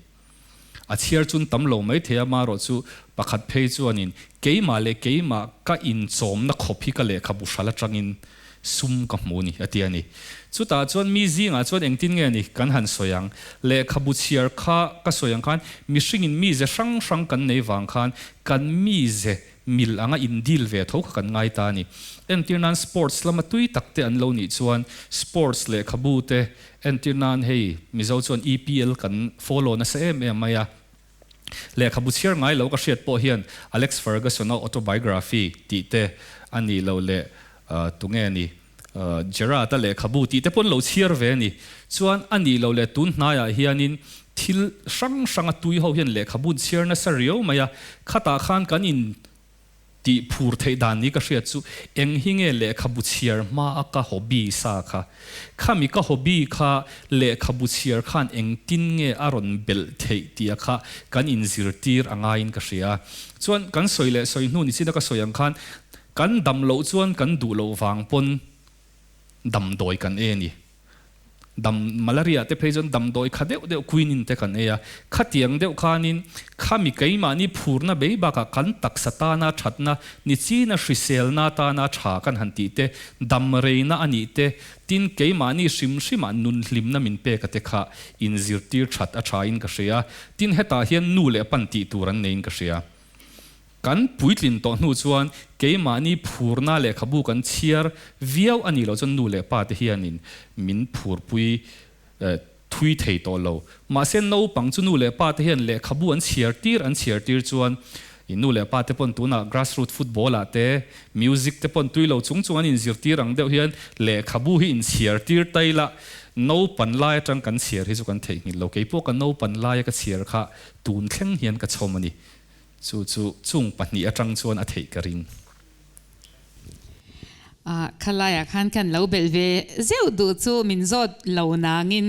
A chhiar chun tam lo mai thei a, marawh chu pakhat phei chuanin keimah leh keimah ka inchawmna khawp hi ka lehkhabu hralh atangin Sum ka hmu ni, a ti a ni. Chutah chuan mi zingah chuan engtin nge ni kan han sawi ang? Lehkhabu chhiar kha ka sawi ang khan mihringin mize hrang hrang kan nei vang khan kan mize mil anga in deal ve tho kha kan ngai ta a ni. Entir nan sports lama tui tak te an lo nih chuan sports lehkhabu te entir nan hei Mizo chuan EPL kan follow nasa em em mai a. Lehkhabu chhiar ngai lo ka hriat pawh hian Alex Ferguson-a autobiography tih te a nih loh leh tunge a ni Gerrard-a lehkhabu tih te pawh an lo chhiar ve a ni. Chuan a nih loh leh tun hnaiah hianin thil hrang hranga tui ho hian lehkhabu an chhiar nasa riau mai a, khatah khan kan in Tih phur theih dan ni ka hriat chu eng hi nge lehkhabu chhiar hma a ka hobby sa kha? Khami ka hobby kha lehkhabu chhiar khan engtin nge a rawn belh theih tih a kha kan inzirtir a ngaiin ka hria. Chuan kan sawi leh sawi hnu ni chin a ka sawi ang khan kan dam loh chuan kan duh loh vang pawn damdawi kan e ni. Dam malaria te phei chuan damdawi kha deuh deuh quinine te kan ei a, khatiang deuh khanin khami keimahni phurna bei bakah kan taksa tana thatna, nichina hriselna tana tha kan han tih te, dam reina a nih te, tin keimahni hrim hrimah nunhlimna min pek a te kha inzirtir that a thain ka hria. Tin hetah hian nu leh pan tih tur an neiin ka hria. Kan puitlin tawh hnu chuan keimahni phurna lehkhabu kan chhiar viau a nih loh chuan nu leh pa te hianin min phurpui thui thei tawh lo. Mahse naupang chu nu leh pa te hian lehkhabu an chhiar tir an chhiar tir chuan i nu leh pa te pawn tunah grassroot football ah te music te pawn tui lo chung chung an inzirtir ang deuh hian lehkhabu hi inchhiar tir tai la naupan lai atang kan chhiar hi chu kan theihnghilh lo. Keipawh ka naupan laia ka chhiar kha tun thleng hian ka chhawm a ni. Chu chu chung pahnih atang chuan a theih ka ring. Ah, khalaiah khan kan lo belh ve zeuh duh chu min zawt lo nangin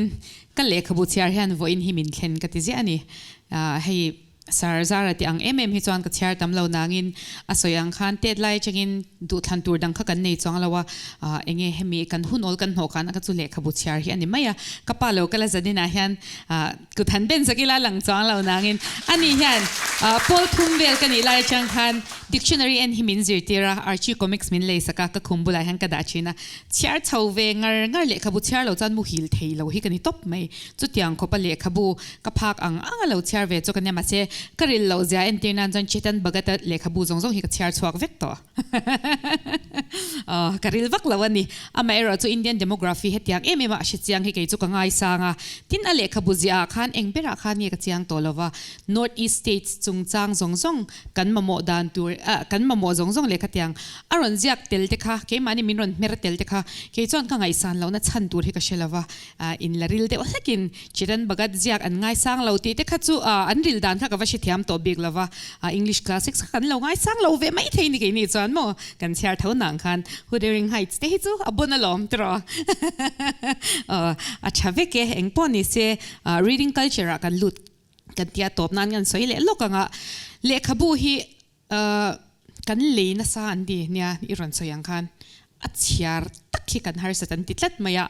ka lehkhabu chhiar hian vawiin hi min thlen ka ti ziah a ni. Ah, hei Sir Zara tih ang em em hi chuan ka chhiar tam lo nangin a sawi ang khan tet lai atangin duhthlan tur dang kha kan nei chuang lo a, ah, enge hemi kan hun awl kan hnawh khan a ka chu lehkhabu chhiar hi a ni mai a, ka pa lo kal a zaninah hian ah, Kut han ben zak ila lang chuang lo nangin ani hian pawl thum vel ka nih lai atang khan dictionary en hi min zirtir a, Archie comics min lei sak a, ka khum bulah hian ka dah thin a, chhiar chho ve ngar ngar lehkhabu chhiar lo chuan muhil thei lo hi ka ni tawp mai. Chutiang khawpa lehkhabu ka phak ang ang a lo chhiar ve chu ka nia mahse ka ril loh zia entir nan chuan Chetan Bhagat-a lehkhabu zawng zawng hi ka chhiar chhuak vek tawh. Ka ril vak lo a ni. Amaherawh chu Indian demography hetiang em em a a hre chiang hi kei chu ka ngaisang a. Tin a lehkhabu ziah ah khan eng berah khan nge ka chiang tawh lo va, North East States chungchang zawng zawng kan mamawh dan tur kan mamawh zawng zawng lehkha tiang a rawn ziak tel te kha keimahni min rawn hmer tel te kha kei chuan ka ngaihsan lohna chhan tur hi ka hre lo va. In la ril deuh hlekin Chetan Bhagat ziak an ngaisang lo tih te kha chu an ril dan kha ka va hrethiam tawh bik lo va, English classics kha kan lo ngaisang lo ve mai thei ni keini chuan maw kan chhiar tho nang khan Wuthering Heights te hi chu a bon alawm tiraw a tha vek e, eng pawh ni se reading culture ah kan lut kan tia tawp nan kan sawi leh lawk ang a, lehkhabu hi Kan lei nasa an ti nia i rawn sawi ang khan a chhiar tak hi kan harsat an ti tlat mai a,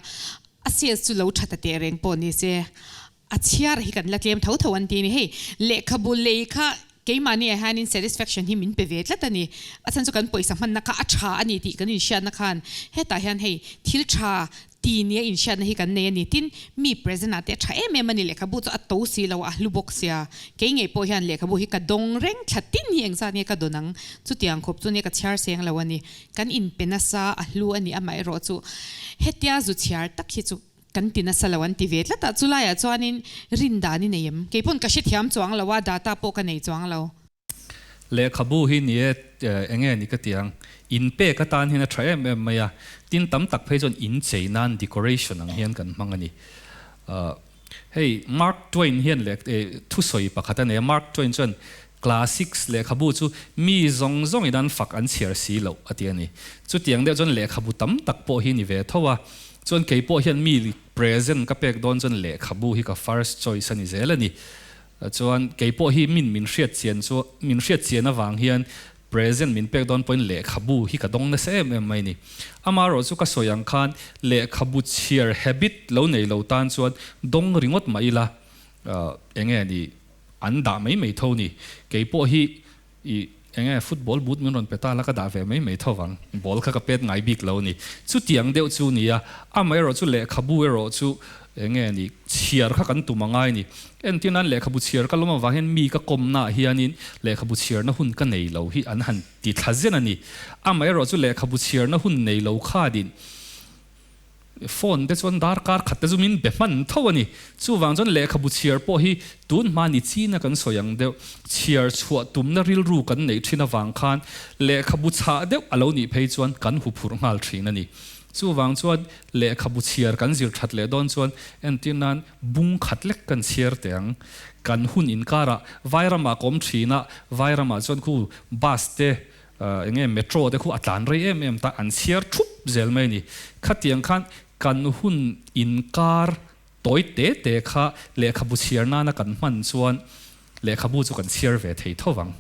a sales chu lo tha ta teh reng pawh ni se a chhiar hi kan la tlem tho tho an ti a ni. Hei lehkhabu lei kha keimahni ah hianin satisfaction hi min pe ve tlat a ni, a chhan chu kan pawisa hmanna kha a tha a ni tih kan inhriatna khan hetah hian hei thil tha. Ti nia inhriatna hi kan nei a ni. Tin, mi present ah te a tha em em a ni. Lehkhabu chu a to si lo a, a hlu bawk sia. Kei ngei pawh hian lehkhabu hi ka dawng reng thla tin hi engzat nge ka dawn ang? Chutiang khawp chu nia ka chhiar seng lo a ni. Kan inpe nasa a hlu a ni amaherawh chu hetia zu chhiar tak hi chu kan ti nasa lo an ti ve tlat a. Chulaiah chuanin rin dan i nei em? Kei pawn ka hrethiam chuang lo a, data pawh ka nei chuang lo. Lehkhabu hi ni e, enge ni ka ti ang, in pek atan hian a tha em em mai a, tin tam tak phei chuan in chei nan decoration ang hian kan hmang a ni. Hei Mark Twain hian leh thusawi pakhat a nei a, Mark Twain chuan classics lehkhabu chu mi zawng zawngin an fak an chhiar si loh a ti a ni. Chutiang deuh chuan lehkhabu tam tak pawh hi ni ve tho a, chuan kei pawh hian mi present ka pek dawn chuan lehkhabu hi ka first choice a ni zel a ni. Chuan kei pawh hi min min hriat chian chu min hriat chian avang hian present min pek dawn pawhin lehkhabu hi ka dawng nasa em em mai ni. Amaherawh chu ka sawi ang khan lehkhabu chhiar habit lo nei lo tan chuan dawng ringawt mah ila eng nge ni an dah mai mai tho ni. Kei pawh hi i eng nge football boot min rawn pe ta la ka dah ve mai mai tho vang. Ball kha ka pet ngai bik lo ni. Chutiang deuh chu nia, amaherawh chu lehkhabu erawh chu eng nge ni chhiar kha kan tum a ngai ni. Entir nan lehkhabu chhiar ka lawm avang hian mi ka kawmnaah hianin lehkhabu chhiarna hun ka nei lo hi an han ti thla zen a ni. Amaherawh chu lehkhabu chhiarna hun nei lo khanin Phone te chuan darkar khat te chu min be hman tho a ni. Chuvang chuan lehkhabu chhiar pawh hi tun hma ni china kan sawi ang deuh, chhiar chhuah tumna rilru kan neih thin avang khan lehkhabu chhah deuh a lo nih phei chuan kan hu phurh nghal thin a ni. Chuvang chuan lehkhabu chhiar kan zir that leh dawn chuan entir nan bung khat lek kan chhiar teh ang. Kan hun inkarah Vairamah ka awm thin a, Vairamah chuan khu bus te Eng nge metro te khu a tlan rei em em ta, an chhiar thup zel mai a ni. Khatiang khan kan hun inkar tawi te te kha lehkhabu chhiar nana kan hman chuan lehkhabu chu kan chhiar ve thei tho vang.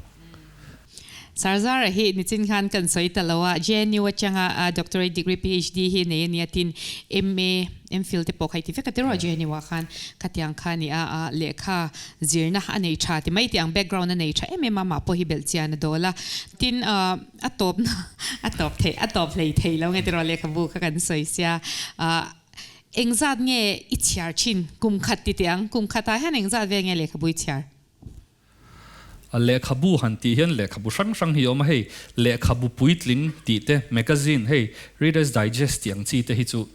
Sarzara hi nichin khan kan sawi ta lo a, JNU atanga Doctorate degree PhD hi nei a nia tin MA, MPhil te pawh kha i ti vek a tiraw JNU ah khan khatiang kha a ni a, lehkha Zirna a nei tha ti mai tih ang background a nei tha em em a, mah pawh hi belh chian a dawl a. Tin, a tawpna a tawp thei a tawp hlei thei lo nge tiraw lehkhabu kha kan sawi sia. Engzat nge i chhiar thin kum khat ti teh ang, kum khatah hian engzat vel nge lehkhabu i chhiar? Lehkhabu han tih hian lehkhabu hrang hrang hi a awm a, hei lehkhabu puitling tih te, magazine hei Reader's Digest tih ang chi te hi chu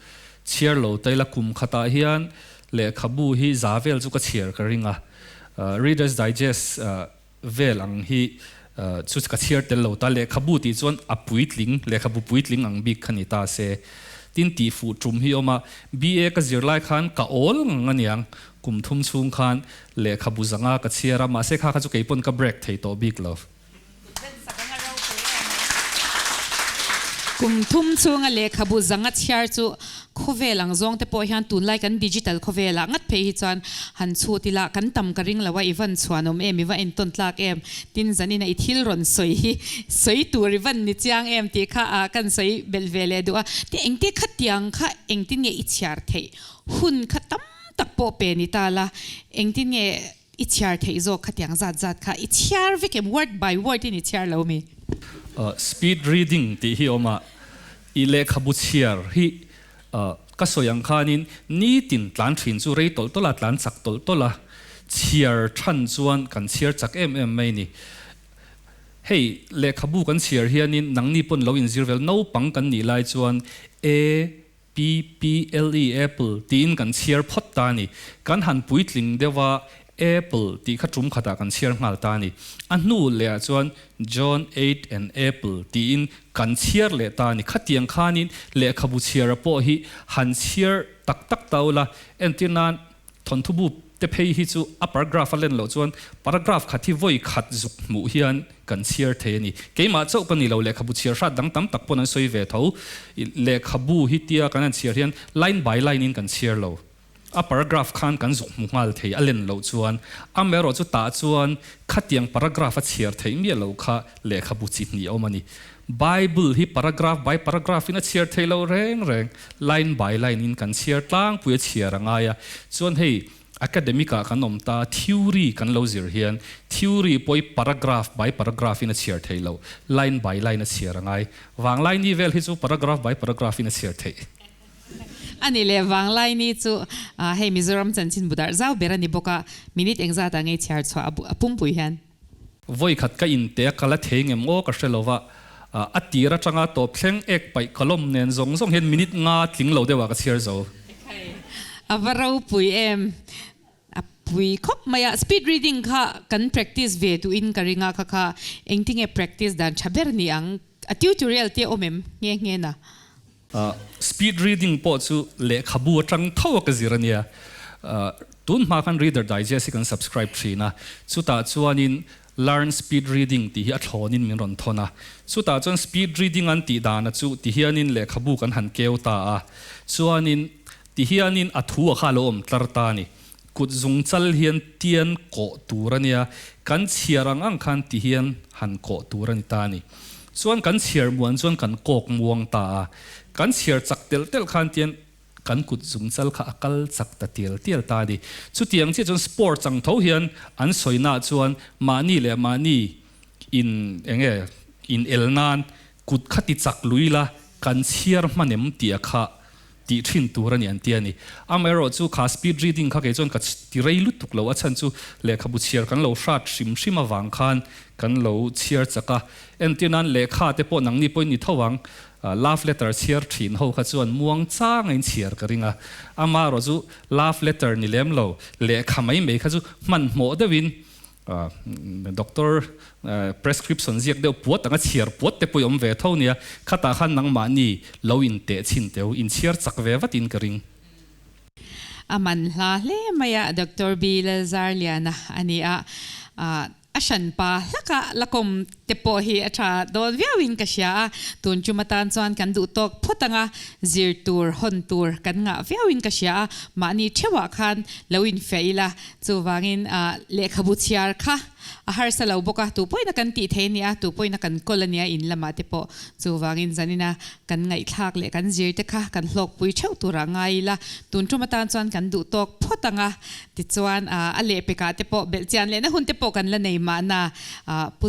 chhiar lo ta ila kum khatah hian Lehkhabu hi za vel chu ka chhiar ka ring a, Reader's Digest vel ang hi chu ka chhiar tel lo ta. Lehkhabu tih chuan a puitling, lehkhabu puitling ang bik kha ni ta se. Tin tihfuh tum hi awm a, BA ka zir lai khan ka awl ngang aniang, kum thum chhung khan lehkhabu zanga ka chhiar a, mahse kha kha chu keipawn ka break thei tawh bik lo. Kum thum chhunga lehkhabu zanga chhiar chu khawvel ang zawng te pawh hian tunlai kan digital khawvelah ngat phei hi chuan han chhut ila kan tam ka ring lo a, i van chhuanawm em, i va entawn tlak em, tin zanina i thil rawn sawi hi sawi tur i van ni chiang em tih kha ah kan sawi belh ve leh duh a, tin engti khatiang kha engtin nge i chhiar theih hun kha tam tak pawh pe ni ta la, engtin nge I chhiar theih zawk khatiang zat zat kha i chhiar vek em? Word by word in i chhiar lo mi? Speed reading tih hi awm a, i lehkhabu chhiar hi ka sawi ang khanin nitin tlan thin chu rei tawlh tawlh a, tlan chak tawlh tawlh a, chhiar than chuan kan chhiar chak em em mai ni. Hei lehkhabu kan chhiar hianin nangni pawn lo inzir vel naupang kan nih lai chuan A PPLE, Apple, tiin kan chhiar phawt ta a ni. Kan han puitling deuh a, Apple tih kha tum khatah kan chhiar nghal ta a ni. A hnu lehah chuan John ate an apple tiin kan chhiar leh ta a ni. Khatiang khanin lehkhabu chhiara pawh hi han chhiar tak tak ta ula, entir nan Thawnthubu te phei hi chu a paragraph a len loh chuan paragraph khat hi vawi khat zuk hmuh hian kan chhiar thei a ni. Keimah chauh ka ni lo, lehkhabu chhiar hrat dang tam tak pawn an sawi ve tho. Lehkhabu hi tia kan han chhiar hian line by line in kan chhiar lo. A paragraph khan kan zuk hmu nghal thei a len loh chuan. Amaherawh chu tah chuan khatiang paragraph a chhiar theih miah loh kha lehkhabu chi hnih a awm a ni. Bible hi paragraph by paragraph in a chhiar thei lo reng reng, line by line in kan chhiar tlangpui a chhiar a ngai a, chuan hei academic ah kan awm ta theory kan lo zir hian theory pawh hi paragraph by paragraph in a chhiar thei lo, line by line a chhiar a ngai. Vanglai ni vel hi chu paragraph by paragraph in a chhiar theih. A nih leh vanglai ni chu hei Mizoram chanchin bu darh zau ber a ni bawk a, minute engzat ah ngei chhiar chhuah a pumpui hian. Vawi khat ka inte a kal a thei ngem aw ka hre lo va, a tir atanga tawp thleng ek paih kalawm nen zawng zawng hian minute nga tling lo deuh ah ka chhiar zo. A va ropui em. A pui khawp mai a, speed reading kha kan practice ve duhin ka ring a, kha kha engtinge practice dan tha ber ni ang, a tutorial te awm em nghe nghe na? Speed reading pawh chu lehkhabu atang tho a ka zir a nia. Tun hma khan Reader Digest hi kan subscribe thin a, chutah chuanin Learn Speed Reading tih hi a thlawnin min rawn thawn a. Chutah chuan speed reading an tih dana chu ti hianin lehkhabu kan han keu ta a, chuanin ti hianin a thu a kha lo awm tlar ta a ni. Kut zung chal hian tian kawh tur a nia, kan chhiar ang ang khan ti hian han kawh tur a ni ta a ni. Chuan kan chhiar muan chuan kan kawk muang ta a, kan chhiar chak telh telh khan tian kan kut zung chal kha a kal chak ta tial tial ta a ni. Chutiang chiah chuan sports ang tho hian an sawinaah chuan mahni leh mahni in eng nge in el nan kut kha ti chak lui la kan chhiar hman em tih a kha tih thin tur a ni an ti a ni. Amaherawh chu kha speed reading kha kei chuan ka ti rei lutuk lo a chhan chu lehkhabu chhiar kan lo hrat hrim hrim avang khan kan lo chhiar chak a. Entir nan lehkha te pawh nangni pawhin ni tho ang love letter chhiar thin ho kha chuan muang chang a in chhiar ka ring a. Amaherawh chu love letter ni lem lo lehkha mai mai kha chu hmanhmawh deuhin Doctor prescription ziak deuh puat anga chhiar puat te pawh i awm ve tho nia, khatah khan nangmahni lo inteh chhin teu, inchhiar chak ve vatin ka ring. A man hla hle mai a, Doctor B Lalzarliana a ni a, a hranpa hlaka la kawm te pawh hi a tha dawn viauin ka hria a, tun tum atan chuan kan duh tawk phawt anga zir tur, hawn tur kan ngah viauin ka hria a, mahni theuhah khan lo infiah ila Chuvangin lehkhabu chhiar kha a harsa lo bawk a, tu pawhin a kan tih thei a nia, tu pawhin a kan kawl a nia in lamah te pawh. Chuvangin zanina kan ngaihthlak leh kan zir te kha kan hlawkpui theuh turah ngai ila, tun tum atan chuan kan duh tawk phawt ang a, tichuan a lehpekah te pawh belhchian lehna hun te pawh kan la nei mahna Pu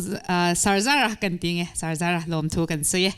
Sarzara kan ti nge, Sarzara lawmthu kan sawi e.